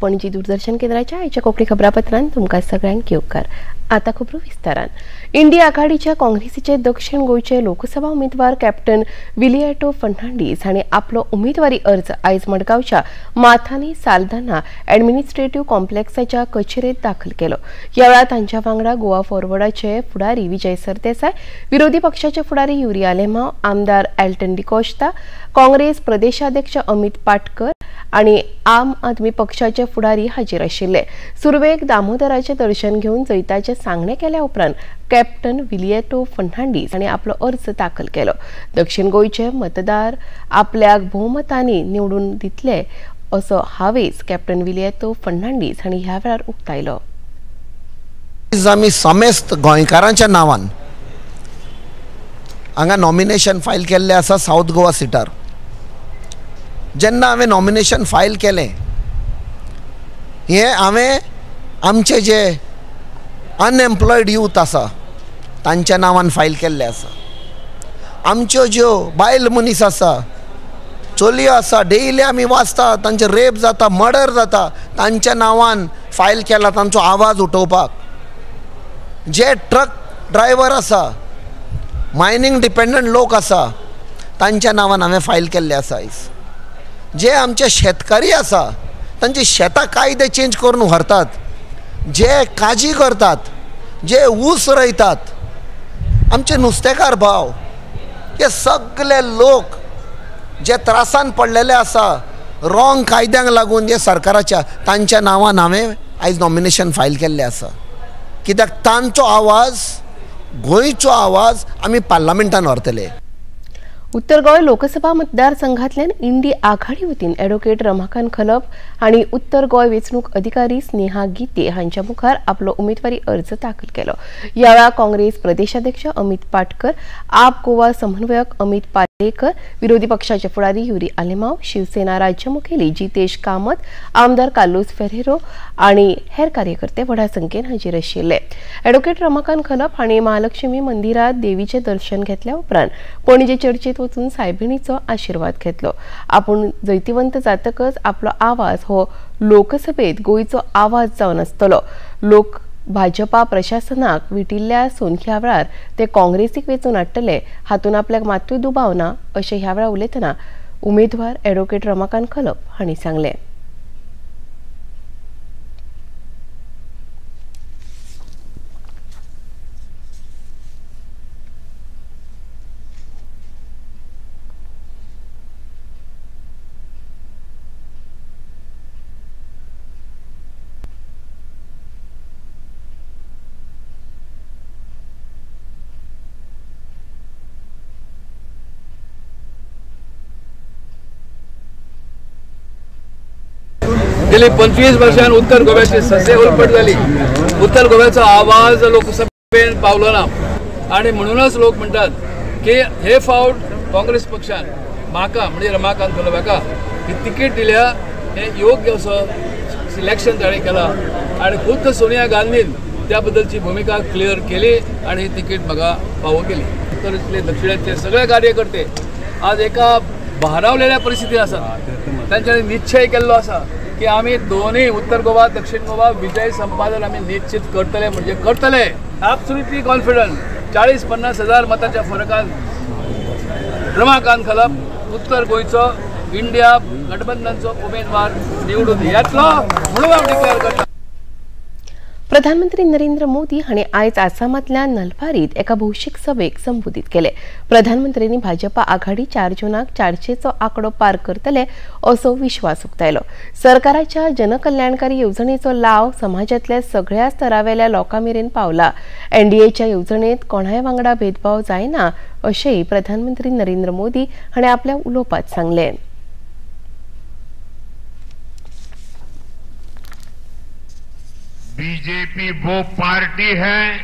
पणजी दूरदर्शन केंद्राच्या आयच्या कोंकणी खबरापत्रान तुमकां सगळ्यांक येवकार। आतां खबरो विस्तारान। इंडिया आघाडीच्या काँग्रेसीचे दक्षिण गोंयचे लोकसभा उमेदवार कॅप्टन विलियाटो फर्नांडीस हांणी आपलो उमेदवारी अर्ज आयज मडगांवच्या माथानी साल्दाना ॲडमिनिस्ट्रेटिव्ह कॉम्प्लेक्साच्या कचेरेत दाखल केलो। ह्या वेळार तांच्या वांगडा गोवा फॉरवर्डाचे फुडारी विजय सरदेसाय, विरोधी पक्षाचे फुडारी युरी आलेमाव, आमदार एल्टन डिकोस्टा, काँग्रेस प्रदेशाध्यक्ष अमित पाटकर आणि आम आदमी पक्षाचे फुडारी हाजीर आशिल्ले। सुरवेक दामोदराचे दर्शन घेवन जैताचे सांगणे केल्या उपरांत कॅप्टन विलियाटो फर्नांडीस हांणी आपलो अर्ज दाखल केलो। दक्षिण गोंयचे मतदार आपल्याक भोवमतांनी निवडून दितले असो हावेस कॅप्टन विलियाटो फर्नांडीस हांणी ह्या वेळार उक्तायलो। आमी समेस्त गोंयकारांच्या नांवान हांगा नॉमिनेशन फायल केल्लें आसा सावथ गोवा सिटार। जेन्ना हांवें नॉमिनेशन फायल केलें हें हांवें आमचे जे अनएम्प्लॉयड यूथ आसा तांच्या नांवान फायल केल्लें आसा। आमच्यो ज्यो बायल मनीस आसा, चलयो आसा, डेली आमी वाचता तांचे रेप जाता, मर्डर जाता, तांच्या नांवान फायल केला तांचो आवाज उठोवपाक। जे ट्रक ड्रायव्हर आसा, मायनींग डिपेंडंट लोक आसा, तांच्या नांवान हांवें फायल केल्लें आसा। आयज जे आमचे शेतकारी आसा तांची शेतां कायदे चेंज करून व्हरतात, जे काजी करतात, जे ऊस रोयतात, आमचे नुस्तेकार भाव, हे सगळे लोक जे त्रासान पडलेले आसा रॉंग कायद्यांक लागून जे सरकाराच्या, तांच्या नांवान हांवें आयज नॉमिनेशन फायल केल्लें आसा। कित्याक तांचो आवाज, गोंयचो आवाज आमी पार्लमेंटान व्हरतले। उत्तर गोंय लोकसभा मतदारसंघातल्यान इंडी आघाडी वतीन ॲडव्होकेट रमाकांत खलप आनी उत्तर गोंय वेंचणूक अधिकारी स्नेहा गीते हांच्या मुखार आपलो उमेदवारी अर्ज दाखल केलो। ह्या वेळार काँग्रेस प्रदेशाध्यक्ष अमित पाटकर, आप गोवा समन्वयक अमित पालेकर, विरोधी पक्षाचे फुडारी युरी आलेमाव, शिवसेना राज्य मुखेली जितेश कामत, आमदार कार्लोस फेरेरो आनी हेर कार्यकर्ते व्हडा संख्येन हाजीर आशिल्ले। ॲडव्होकेट रमाकांत खलप हांणी महालक्ष्मी मंदिरात देवीचें दर्शन घेतल्या उपरांत पणजे चर्चेत वचून सायबिणीचो आशीर्वाद घेतलो। आपूण जैतिवंत जातकच आपलो आवाज हो लोकसभेत गोंयचो आवाज जावन आसतलो। लोक भाजपा प्रशासनाक विटिल्ल्या आसून ह्या वेळार ते काँग्रेसीक वेंचून हाडटले हातून आपल्याक मात्तूय दुबाव ना अशें ह्या वेळार उलयतना उमेदवार ॲडव्होकेट रमाकांत खलप हांणी सांगलें। गेली 25 वर्षां उत्तर गोव्याची ससे उलपट झाली। उत्तर गोव्याचा आवाज लोकसभेत पावलो ना आणि म्हणूनच लोक म्हणतात की हे फावट काँग्रेस पक्षान म्हाका म्हणजे रमाकांत खलप हाका ही तिकीट दिल्या, हे योग्य असो सिलेक्शन ताणें केला आणि खुद्द सोनिया गांधीन त्या बद्दलची भूमिका क्लियर केली आणि ही तिकीट म्हाका फावो केली। उत्तर दक्षिणाचे सगळे कार्यकर्ते आज एका भारावलेल्या परिस्थितीत आसात। तांच्यांनी निश्चय केल्लो आसा की आमी दोन्ही उत्तर गोवा दक्षिण गोवा विजय संपादन आमी निश्चित करतले म्हणजे करतले। ॲब्सोल्युटली कॉन्फिडंट 40-50 हजार मतांच्या फरकान रमाकांत खलप उत्तर गोंयचो इंडिया गठबंधनचो उमेदवार निवडून येतलो म्हणून हांव डिक्लेअर करता। प्रधानमंत्री नरेंद्र मोदी हांणी आयज आसामांतल्या नलबारीत एका भौशीक सभेक संबोधीत केले। प्रधानमंत्र्यांनी भाजपा आघाडी 4 जूनाक 400चो आंकडो पार करतले असो विश्वास उक्तायलो। सरकाराच्या जनकल्याणकारी येवजणेचो लाव समाजांतल्या सगळ्या स्तरावेल्या लोकां मेरेन पावला। एनडीएच्या येवजणेत कोणाय वांगडा भेदभाव जायना अशेंय प्रधानमंत्री नरेंद्र मोदी हांणी आपल्या उलोवपांत सांगलें। बीजेपी वो पार्टी है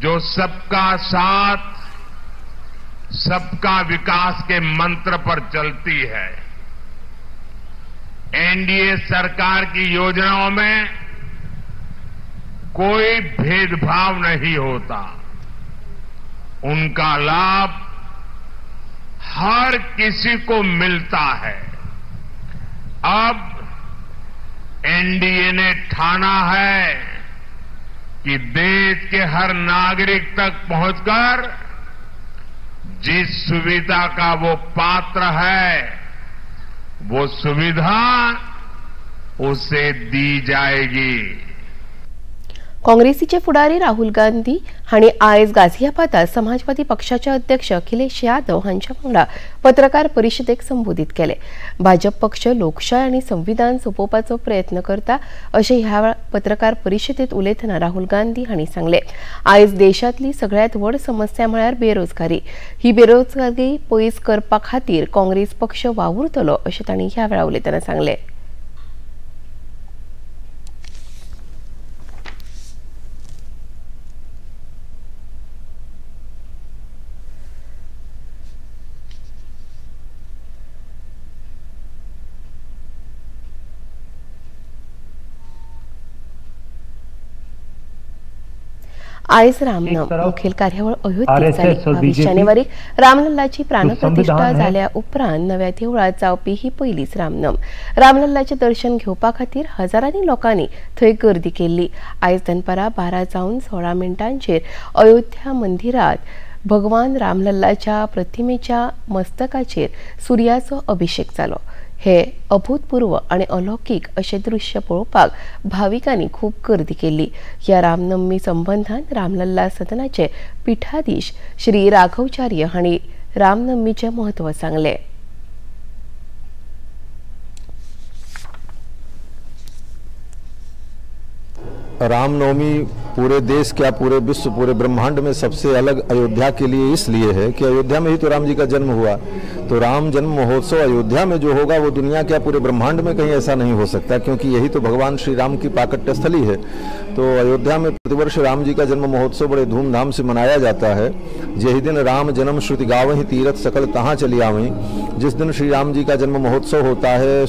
जो सबका साथ सबका विकास के मंत्र पर चलती है। एनडीए सरकार की योजनाओं में कोई भेदभाव नहीं होता, उनका लाभ हर किसी को मिलता है। अब एनडीए ने ठाना है कि देश के हर नागरिक तक पहुंचकर जिस सुविधा का वो पात्र है वो सुविधा उसे दी जाएगी। काँग्रेसीचे फुडारी राहुल गांधी हांणी आयज गाझियाबादात समाजवादी पक्षाचे अध्यक्ष अखिलेश यादव हांच्या वांगडा पत्रकार परिशदेक संबोधीत केले। भाजप पक्ष लोकशाय आनी संविधान सोंपोवपाचो प्रयत्न करता अशें ह्या पत्रकार परिशदेंत उलयतना राहुल गांधी हांणी सांगलें। आयज देशांतली सगळ्यांत व्हड समस्या म्हळ्यार बेरोजगारी। ही बेरोजगारी पयस करपा खातीर काँग्रेस पक्ष वावुरतलो अशें तांणी ह्या वेळार उलयतना सांगलें। आयज रामनम मुखेल कार्यावळ अयोध्येत जाली। 22 जानेवारीक रामलल्लाची प्राणप्रतिष्ठा जाल्या उपरांत नव्या देवळांत जावपी ही पयलीच रामनम। रामलल्लाचें दर्शन घेवपा खातीर हजारांनी लोकांनी थंय गर्दी केल्ली। आयज दनपारां 12 जावन 16 मिनटांचेर अयोध्या मंदिरांत भगवान रामलल्लाच्या प्रतिमेच्या मस्तकाचेर सुर्याचो अभिषेक जालो। हे अभूतपूर्व आणि अलौकिक अशें दृश्य पळोवपाक भाविकांनी खूब गर्दी केल्ली। ह्या रामनवमी संबंधान रामलल्ला सदनाचे पीठाधीश श्री राघवचार्य हांणी रामनवमीचें म्हत्व सांगलें। रामनवमी पूरे देश क्या पूरे विश्व पूरे ब्रह्मांड में सबसे अलग अयोध्या के लिए इसलिए है कि अयोध्या में ही तो राम जी का जन्म हुआ। तो राम जन्म महोत्सव अयोध्या में जो होगा वो दुनिया क्या पूरे ब्रह्मांड में कहीं ऐसा नहीं हो सकता, क्योंकि यही तो भगवान श्री राम की प्राकट्य स्थली है। तो अयोध्या में प्रतिवर्ष राम जी का जन्म महोत्सव बड़े धूमधाम से मनाया जाता है। यही दिन राम जन्म श्रुति गावहीं तीरथ सकल तहाँ चली आवहीं। जिस दिन श्री राम जी का जन्म महोत्सव होता है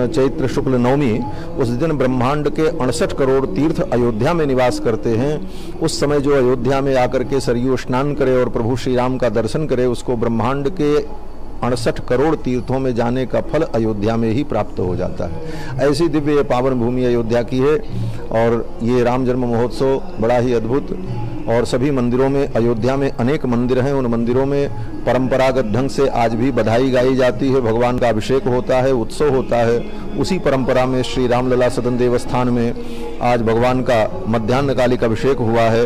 चैत्र शुक्ल नवमी, उस दिन ब्रह्मांड के 68 करोड़ तीर्थ अयोध्या में निवास करते हैं। उस समय जो अयोध्या में आकर के सरयू स्नान करे और प्रभु श्री राम का दर्शन करे, उसको ब्रह्मांड के 68 करोड़ तीर्थों में जाने का फल अयोध्या में ही प्राप्त हो जाता है। ऐसी दिव्य पावन भूमि अयोध्या की है और ये राम जन्म महोत्सव बड़ा ही अद्भुत। और सभी मंदिरों में, अयोध्या में अनेक मंदिर हैं, उन मंदिरों में परंपरागत ढंग से आज भी बधाई गाई जाती है, भगवान का अभिषेक होता है, उत्सव होता है। उसी परंपरा में श्री रामलला सदन देवस्थान में आज भगवान का मध्यान्हकालिक अभिषेक हुआ है।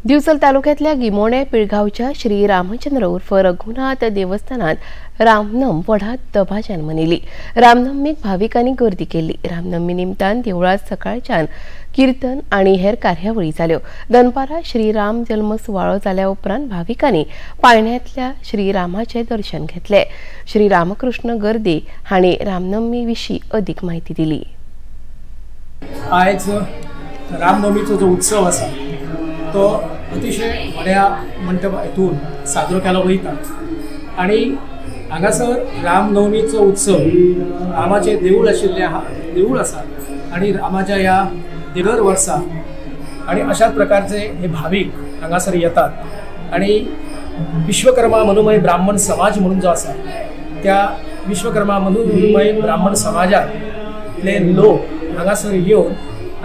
दिवचल तालुक्यातल्या गिमोणे पिळगावच्या श्री रामचंद्र उर्फ रघुनाथ देवस्थानात रामनम व्हडा दबाज्यान मनयली। रामनमीक भाविकांनी गर्दी केल्ली। रामनमी निमतान देवळांत सकाळच्यान कीर्तन आनी हेर कार्यावळी जाल्यो। दनपारां श्री राम जल्म सुवाळो जाल्या उपरांत भाविकांनी पाळण्यांतल्या श्रीरामाचें दर्शन घेतलें। श्री रामकृष्ण गर्दे हांणी रामनमी विशीं अदीक म्हायती दिली। आयज रामनवमीचो जो उत्सव आसा तो अतिशय व्हड्या मंटप हेतून साजरो केलो वयता आनी हांगासर रामनवमीचो उत्सव रामाचें देवूळ आशिल्लें देवूळ आसा आनी रामाच्या ह्या दर वर्सा आनी अशाच प्रकारचे हे भावीक हांगासर येतात आनी विश्वकर्मा मनुमय ब्राह्मण समाज म्हणून जो आसा त्या विश्वकर्मा मनुमय ब्राह्मण समाजांतले लोक हांगासर येवन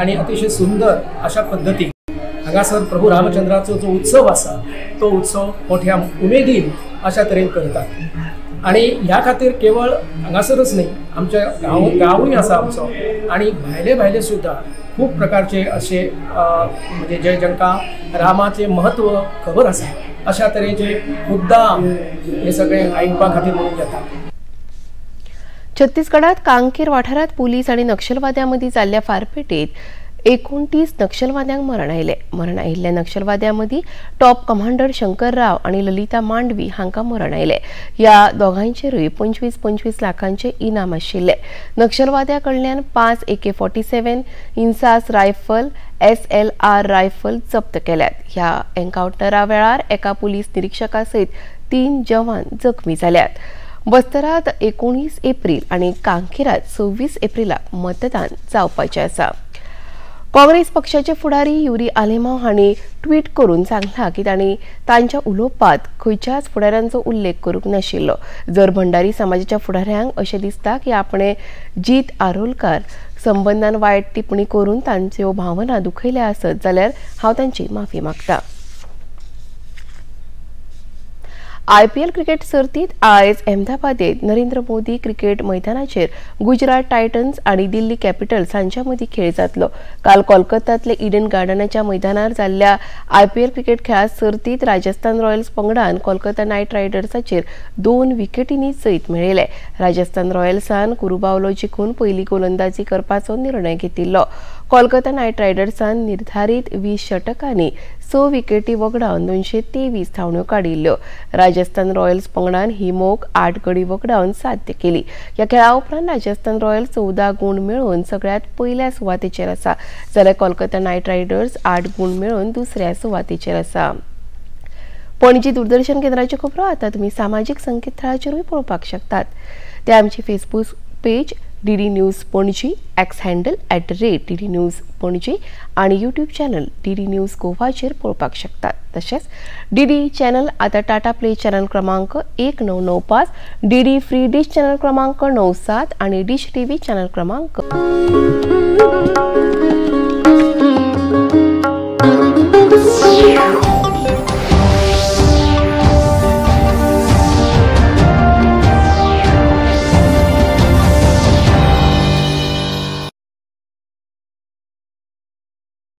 आनी अतिशय सुंदर अशा पद्दतीन हांगासर प्रभू रामचंद्राचो जो उत्सव आसा तो उत्सव मोठ्या उमेदीन अशा तरेन करतात आनी ह्या खातीर केवळ हांगासरच न्ही, आमच्या गांवूय आसा आमचो आनी भायले भायले सुद्दां खूब प्रकारचे अशे म्हणजे जे जांकां रामाचें म्हत्व खबर आसा अशा तरेचे मुद्दाम हे सगळे आयकपा खातीर म्हणून येतात। छत्तीसगडात कांकेर वाठारात पोलीस आनी नक्षलवाद्यां मदीं जाल्ल्या फारपेटीत 29 नक्षलवाद्यांक मरण आयलें। मरण आयिल्ल्या नक्षलवाद्यां मदीं टॉप कमांडर शंकर राव आनी ललिता मांडवी हांकां मरण आयलें। ह्या दोगांचेरूय 25-25 लाखांचे इनाम आशिल्लें। नक्षलवाद्यां कडल्यान 5 AK-47, INSAS rifle, SLR rifle जप्त केल्यात। ह्या एन्कावंटरा वेळार एका पुलीस निरीक्षका सयत 3 जवान जखमी जाल्यात। बस्तरात 19 एप्रिल आनी कांकेरात 26 एप्रिलाक मतदान जावपाचें आसा। काँग्रेस पक्षाचे फुडारी युरी आलेमाव हांणी ट्वीट करून सांगला की तांणी तांच्या उलोवपांत खंयच्याच फुडाऱ्यांचो उल्लेख करूंक नाशिल्लो. जर भंडारी समाजाच्या फुडाऱ्यांक अशें दिसता की आपणे जीत आरोलकार संबंदान वायट टिप्पणी करून तांच्यो भावना दुखयल्या आसत जाल्यार हांव तांची माफी मागता. आयपीएल क्रिकेट सर्तीत आयज अहमदाबादेत नरेंद्र मोदी क्रिकेट मैदानाचेर गुजरात टायटन्स आनी दिल्ली कॅपिटल्स हांच्या मदीं खेळ जातलो. काल कोलकातांतले इडन गार्डनाच्या मैदानार जाल्ल्या आयपीएल क्रिकेट खेळा सर्तीत राजस्थान रॉयल्स पंगडान कोलकाता नायट रायडर्साचेर 2 विकेटींनी जैत मेळयलें. राजस्थान रॉयल्सान कुरुबावलो जिखून पयली गोलंदाजी करपाचो निर्णय घेतिल्लो. कोलकाता नायट रायडर्सान निर्धारित 20 षटकांनी 6 विकेटी वगडावन 223 धांवड्यो काडिल्ल्यो. राजस्थान रॉयल्स पंगडान ही मोख 8 गडी वगडावन साध्य केली. ह्या खेळा उपरांत राजस्थान रॉयल्स 14 गूण मेळोवन सगळ्यांत पयल्या सुवातेचेर आसा, जाल्यार कोलकाता नायट रायडर्स 8 गूण मेळोवन दुसऱ्या सुवातेचेर आसा. पणजी दूरदर्शन केंद्राच्यो खबरो आतां तुमी सामाजीक संकेतथळाचेरूय पळोवपाक शकतात. ते आमची Facebook page DD news Panaji, X handle @DD news Panaji आनी यूट्यूब चॅनल डीडी न्यूज गोवाचेर पळोवपाक शकतात. तशेंच डीडी चॅनल आतां टाटा प्ले चॅनल क्रमांक 1995, डीडी फ्री डिश चॅनल क्रमांक 97 आनी डिश टीव्ही चॅनल क्रमांक